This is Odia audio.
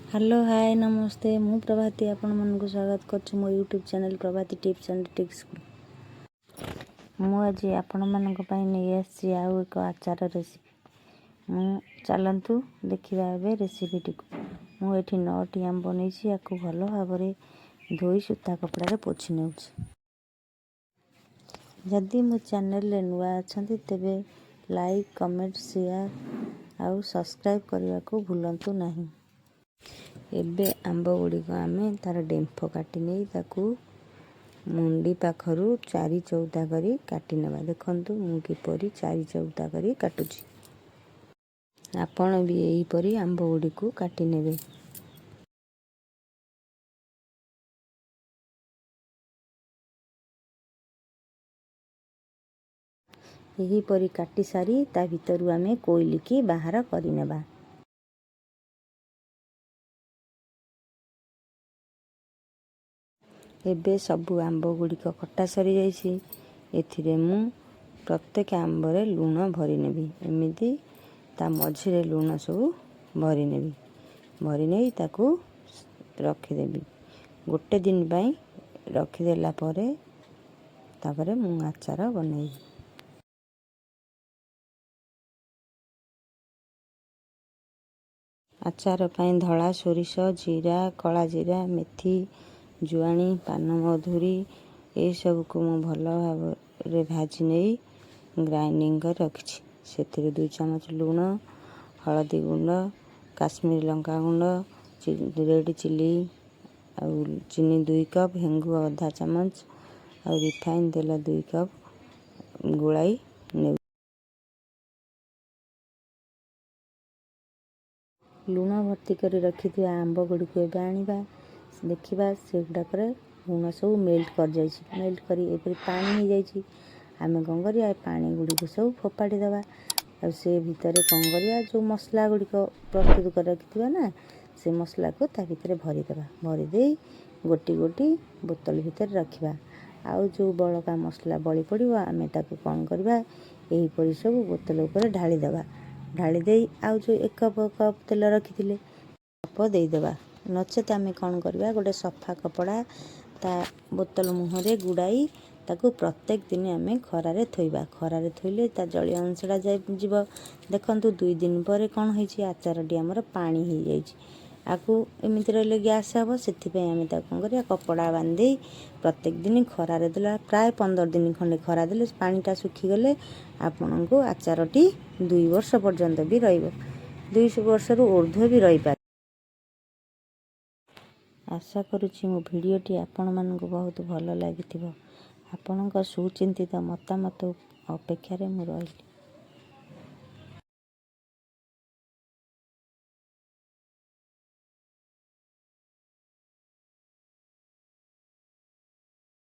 ହ୍ୟାଲୋ, ହାଏ, ନମସ୍ତେ। ମୁଁ ପ୍ରଭାତୀ, ଆପଣମାନଙ୍କୁ ସ୍ୱାଗତ କରୁଛି ମୋ YouTube channel Prabhati tips and ଟ୍ରିକ୍ସକୁ। ମୁଁ ଆଜି ଆପଣମାନଙ୍କ ପାଇଁ ନେଇ ଆସିଛି ଆଉ ଏକ ଆଚାର ରେସିପି। ଚାଲନ୍ତୁ ଦେଖିବା ଏବେ ରେସିପିଟିକୁ। ମୁଁ ଏଠି ନଅଟି ଆମ୍ବ ନେଇଛି। ୟାକୁ ଭଲ ଭାବରେ ଧୋଇ ସୂତା କପଡ଼ାରେ ପୋଛି ନେଉଛି। ଯଦି ମୋ ଚ୍ୟାନେଲରେ ନୂଆ ଅଛନ୍ତି, ତେବେ ଲାଇକ୍, କମେଣ୍ଟ, ସେୟାର ଆଉ ସବସ୍କ୍ରାଇବ୍ କରିବାକୁ ଭୁଲନ୍ତୁ ନାହିଁ। ଏବେ ଆମ୍ବ ଗୁଡ଼ିକ ଆମେ ତା'ର ଡେମ୍ଫ କାଟି ନେଇ ତାକୁ ମୁଣ୍ଡି ପାଖରୁ ଚାରି ଚଉତା କରି କାଟି ନେବା। ଦେଖନ୍ତୁ, ମୁଁ କିପରି ଚାରି ଚଉତା କରି କାଟୁଛି। ଆପଣ ବି ଏହିପରି ଆମ୍ବ ଗୁଡ଼ିକୁ କାଟି ନେବେ। ଏହିପରି କାଟି ସାରି ତା ଭିତରୁ ଆମେ କୋଇଲିକି ବାହାର କରିନେବା। ଏବେ ସବୁ ଆମ୍ବ ଗୁଡ଼ିକ କଟା ସରିଯାଇଛି। ଏଥିରେ ମୁଁ ପ୍ରତ୍ୟେକ ଆମ୍ବରେ ଲୁଣ ଭରି ନେବି। ଏମିତି ତା ମଝିରେ ଲୁଣ ସବୁ ଭରି ନେବି। ଭରି ନେଇ ତାକୁ ରଖିଦେବି। ଗୋଟେ ଦିନ ପାଇଁ ରଖିଦେଲା ପରେ ତାପରେ ମୁଁ ଆଚାର ବନେଇବି। ଆଚାର ପାଇଁ ଧଳା ସୋରିଷ, ଜିରା, କଳା ଜିରା, ମେଥି, ଜୁଆଣି, ପାନମଧୁରୀ ଏସବୁକୁ ମୁଁ ଭଲ ଭାବରେ ଭାଜି ନେଇ ଗ୍ରାଇଣ୍ଡିଙ୍ଗ କରି ରଖିଛି। ସେଥିରେ 2 ଚାମଚ ଲୁଣ, ହଳଦୀ ଗୁଣ୍ଡ, କାଶ୍ମୀର ଲଙ୍କା ଗୁଣ୍ଡ, ରେଡ଼ ଚିଲି ଆଉ ଚିନି 2 କପ୍, ହେଙ୍ଗୁ ଅଧା ଚାମଚ ଆଉ ରିଫାଇନ୍ ତେଲ 2 କପ୍ ଗୋଳାଇ ନେଉ। ଲୁଣ ଭର୍ତ୍ତି କରି ରଖିଥିବା ଆମ୍ବ ଗୁଡ଼ିକୁ ଏବେ ଆଣିବା। ଦେଖିବା, ସେଗୁଡ଼ାକରେ ଲୁଣ ସବୁ ମେଲ୍ଟ କରିଯାଇଛି। ମେଲ୍ଟ କରି ଏପରି ପାଣି ହେଇଯାଇଛି। ଆମେ କ'ଣ କରିବା? ଏ ପାଣି ଗୁଡ଼ିକୁ ସବୁ ଫୋପାଡ଼ି ଦେବା। ଆଉ ସେ ଭିତରେ କ'ଣ କରିବା? ଯେଉଁ ମସଲା ଗୁଡ଼ିକ ପ୍ରସ୍ତୁତ କରି ରଖିଥିବା ନା, ସେ ମସଲାକୁ ତା ଭିତରେ ଭରିଦେବା। ଭରିଦେଇ ଗୋଟି ଗୋଟି ବୋତଲ ଭିତରେ ରଖିବା। ଆଉ ଯେଉଁ ବଳକା ମସଲା ବଳି ପଡ଼ିବ, ଆମେ ତାକୁ କ'ଣ କରିବା? ଏହିପରି ସବୁ ବୋତଲ ଉପରେ ଢାଳିଦେବା। ଢାଳି ଦେଇ ଆଉ ଯେଉଁ ଏକ କପ୍ ତେଲ ରଖିଥିଲେ, କପ୍ ଦେଇଦେବା। ନଚେତ ଆମେ କ'ଣ କରିବା? ଗୋଟେ ସଫା କପଡ଼ା ତା ବୋତଲ ମୁହଁରେ ଗୁଡ଼ାଇ ତାକୁ ପ୍ରତ୍ୟେକ ଦିନ ଆମେ ଖରାରେ ଥୋଇବା। ଖରାରେ ଥୋଇଲେ ତା ଜଳୀୟ ଅଂଶଟା ଯାଇ ଯିବ। ଦେଖନ୍ତୁ, 2 ଦିନ ପରେ କ'ଣ ହେଇଛି? ଆଚାରଟି ଆମର ପାଣି ହେଇଯାଇଛି। ଆକୁ ଏମିତି ରହିଲେ ଗ୍ୟାସ୍ ହେବ। ସେଥିପାଇଁ ଆମେ ତାକୁ କ'ଣ କରିବା? କପଡ଼ା ବାନ୍ଧି ପ୍ରତ୍ୟେକ ଦିନ ଖରାରେ ଦେଲା, ପ୍ରାୟ 15 ଦିନ ଖଣ୍ଡେ ଖରା ଦେଲେ ପାଣିଟା ଶୁଖିଗଲେ ଆପଣଙ୍କୁ ଆଚାରଟି 2 ବର୍ଷ ପର୍ଯ୍ୟନ୍ତ ବି ରହିବ। 2 ବର୍ଷରୁ ଉର୍ଦ୍ଧ୍ୱ ବି ରହିପାରେ। ଆଶା କରୁଛି ମୋ ଭିଡ଼ିଓଟି ଆପଣମାନଙ୍କୁ ବହୁତ ଭଲ ଲାଗିଥିବ। ଆପଣଙ୍କ ସୁଚିନ୍ତିତ ମତାମତ ଅପେକ୍ଷାରେ ମୁଁ ରହିଲି।